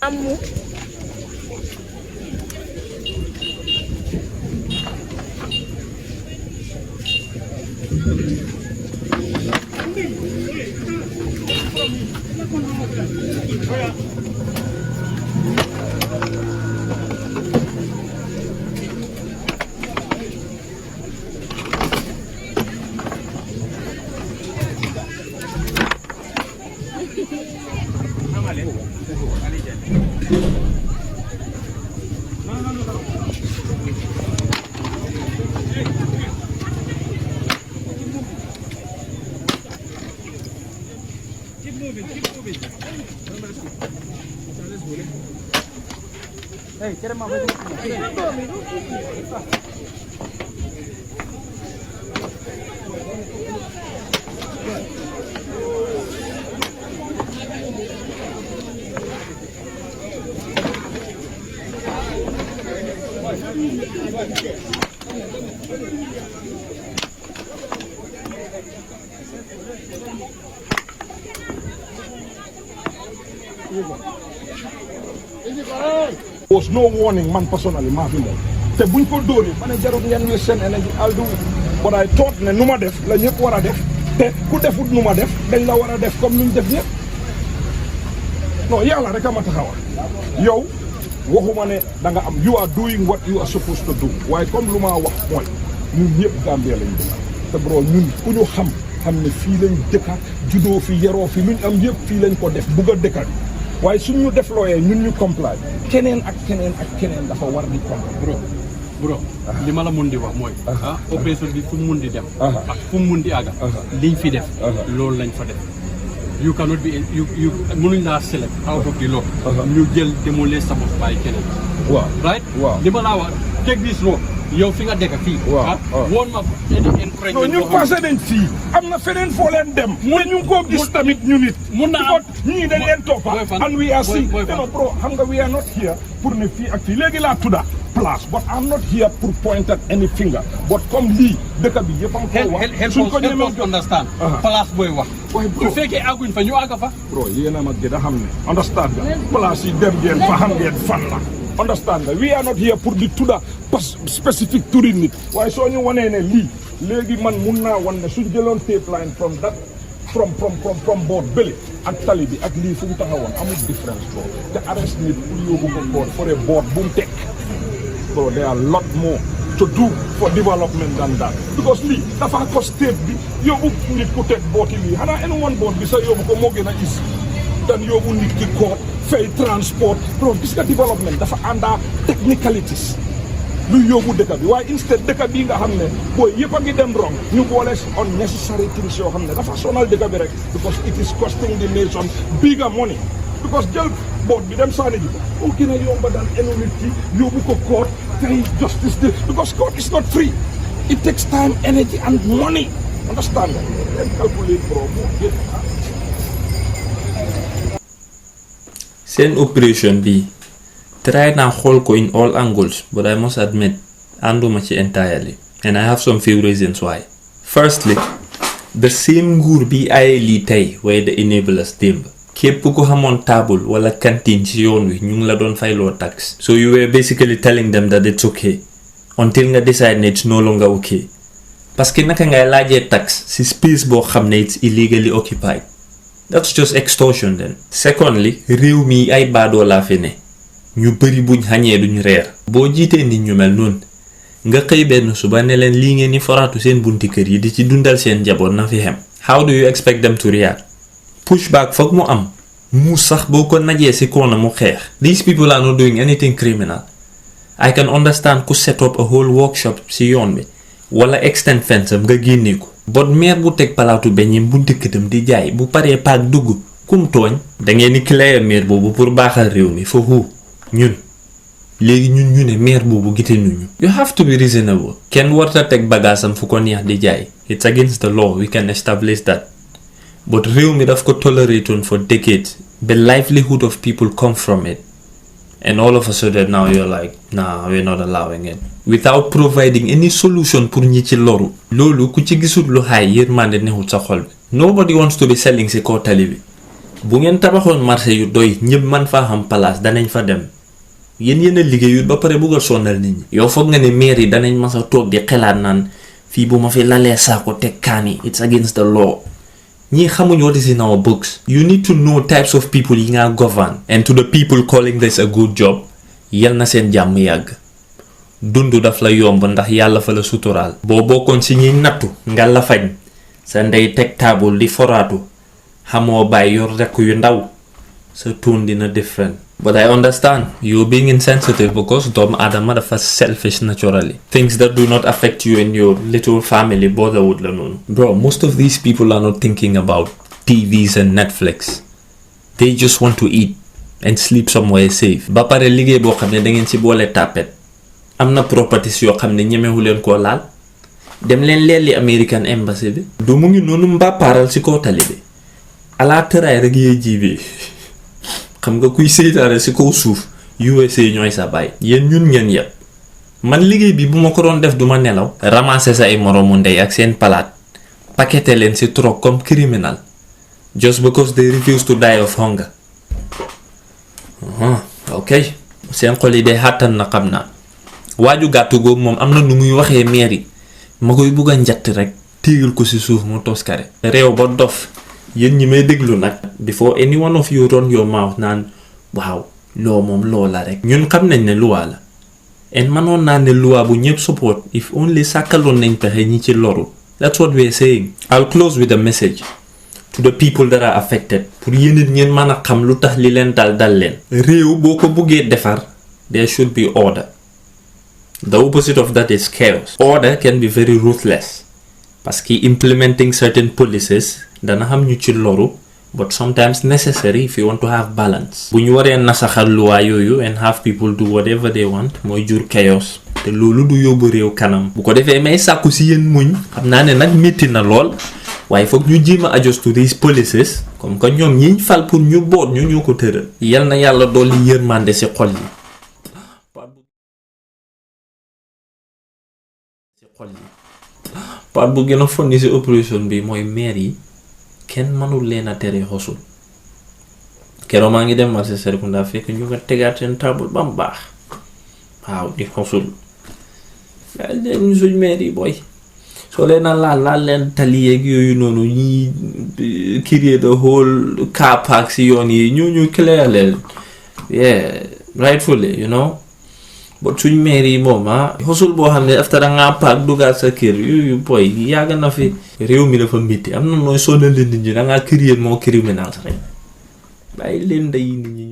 Amu. Was no warning man personally maa fi moom te buñ ko dóoree ma ne jarut ngeen waste seen énergie I'll do but I thought ne nu ma def la ñëpp war a def te ku defut nu ma def dañ la war a def comme nuñ def ñëpp non yàlla rek a ma taxawal yow waxuma ne da nga am you are doing what you are supposed to do waaye comme lu ma wax mooy ñun ñëpp Gambia lañ dëkk te bro ñun ku ñu xam ne fii lañ dëkka juddoo fi yaroo fi luñ am yëpp fii lañ ko def bugg a dëkkal waaye suñ ñu def looyee ñun ñu comply keneen ak keneen dafa war di comply bro li ma la mun di wax mooy opération bi fu mu mun di dem ak fu mu mun di àgga liñ fi def loolu lañ fa def you cannot be you mënuñ laa select out of the law ñu jël démolir sa bopp bàyyi keneen waaw right li ma laa wax take this road yow fi nga dëkk fii woon ma non ñu passé nañ fii am na feneen foo leen dem mu ñu ngi koo gis tamit ñu nit mun na am ñii dañ leen toppa and we are see non bro xam nga we are not here pour ne fii ak fii léegi laa tudda place but I'm not here pour point at any finger but comme lii dëkk bi yëpp am ko wax suñ ko ñemee understand place booy wax su fekkee àgguñ fa ñu àgga fa bro yéen a ma gën a xam ne understand nga place yi dem ngeen fa xam ngeen fan la understand nga we are not here pour di tudda specific turi nit waaye soo ñu wanee ne lii léegi man mun naa wan ne suñ jëloon tape line from that from board bële ak tali bi ak lii fu mu taxawoon amul différence bro te arrest nit pour yóbbu ko board for a board bu mu teg bro there are a lot more to do for development than that because lii dafa ko state bi yóbbu nit ku teg booti lii xanaa any one board bi sa yóbbu ko moo gën a easy dan yóbbu nit ki koot fay transport bro gis nga development dafa àndaa technicalities lu yóbbu dëkk bi waaye instead dëkk bi nga xam ne booy yëpp a ngi dem wrong ñu boole unnecessary things yoo xam ne dafa sonal dëkk bi rek because it is costing the nation bigger money because jël boot bi dem saani ji ko gën a yomba daan enu nit ki yóbbu ko court fay justice de because court is not free it takes time energy and money understand nga leen calculate bro moo gën seen opération bi try naa xool ko in all angles but I must admit ànduma ci entirely and I have some few reasons why. Firstly, the same nguur bi ay lii tey waaye the enablers démb képp ku xamoon table wala cantine ci yoon wi ñu ngi la doon fayloo tax so you were basically telling them that it's okay until nga decide ne it's no longer okay parce que naka ngay laajee tax ci space boo xam ne it's illegally occupied. That's just extortion then. Secondly, réew mi ay baadoo laa fi ne ñu bëri buñ xañee duñ reer boo jiitee nit ñu mel noonu nga xëy benn suba ne leen lii ngeen ni foraatu seen bunti kër yi di ci dundal seen njaboot na fi xem how do you expect them to react? Pushback foog mu am mu sax boo ko najee ci koona mu xeex. These people are not doing anything criminal. I can understand ku set up a whole workshop ci yoon bi wala extend fence am nga génnee ko but maire bu teg palaatu beñi bunti këtam di jaay bu paree paak dugg kum tooñ da ngeen ni clair maire boobu pour baaxal réew mi foofu ñun léegi ñun ñu ne maire boobu gite nuñu. You have to be reasonable. kenn warta teg bagaasam fu ko neex di jaay it's against the law we can establish that but réew mi daf ko tolerate on for decades the livelihood of people come from it and all of a sudden now you're like nah we're not allowing it without providing any solution pour ñi ci loru loolu ku ci gisul lu xaay yërmande nexul sa xol bi nobody wants to be selling ci kaw tali bi bu ngeen tabaxoon marché yu doy ñëpp man faa xam place danañ fa dem yéen a liggéeyut ba pare bugg a sonal nit ñi yow foog nga ne maire yi danañ mas a toog di xelaat naan fii bu ma fi lalee saako teg kaani it's against the law ñii xamuñ what is in our books. You need to know types of people yi nga govern. And to the people calling this a good job yal na seen jàmm yàgg dundu daf la yomb ndax yàlla fa la suturaal boo bokkoon si ñuy nattu nga la fañ sa ndey teg taabul di foraatu xamoo bàyyi yor rekk yu ndaw sa tune dina different. But I understand you being insensitive because doomu aadama dafa selfish naturally. Things that do not affect you in your little family botherwut la noonu. Bro, most of these people are not thinking about TVs and Netflix. They just want to eat and sleep somewhere safe. ba pare liggéey boo xam ne da ngeen ci boole tapet am na properties yoo xam ne ñemewu leen koo laal dem leen leeli American Embassy bi. du mu ngi noonu mbàppaaral ci kaw tali bi alaa tëraay rek yee jiibee xam nga kuy seytaane ci kaw suuf USA ñooy sa baay yéen ñun ngeen yëpp man liggéey bi bu ma ko doon def duma nelaw ramasser sa ay moroomu ndey ak seen palaat paqueté leen ci truck comme criminal just because they refuse to die of hunger. ok seen xol yi day xàttan na xam naa waaju gàttu googu moom am na nu muy waxee meer yi ma koy bugg a njatt rek téegal ko ci suuf mu toskare réew ba dof yéen ñi may déglu nag before any one of you run your mouth naan waaw loo moom loo la rek ñun xam nañ ne luwaa la en manoon naa ne luwaa bu ñëpp support if only sàkkaloon nañ pexe ñi ci loru. That's what we're saying. I'll close with a message to the people that are affected pour yéen it ngeen mën a xam lu tax li leen dal leen. réew boo ko buggee defar there should be order. The opposite of that is chaos. Order can be very ruthless parce que implementing certain policies dana xam ñu ci loru but sometimes necessary if you want to have balance. bu ñu waree nasaxal luwaa yooyu and have people do whatever they want mooy jur chaos te loolu du yóbbu réew kanam. bu ko defee may sàkku si yéen muñ xam naa ne nag métti na lool waaye foog ñu jéem a adjust to these policies comme que ñoom ñiñ fal pour ñu boot ñu ñoo ko tëral. yal na yàlla dolli yërmande si xol yi. part bu gën a fonni si opération bi mooy maire yi kenn mënul leen a tere xosul keroog maa ngi dem marché Serign fekk ñu nga tegaat seen table ba mu baax waaw di xosul waaye leen suñ maire yi booy soo leen a laal leen tali yeeg yooyu noonu ñi créer the whole car park si yoon yi ñu clear leen yeah rightfully you know but suñ maire yi moom xosul boo xam ne after nga paak dugaat sa kër yooyu boy yàgg na fi réew mi dafa métti am na nooy sonal nit ñi da ngaa créer moo criminal rek bàyyi leen day nit ñi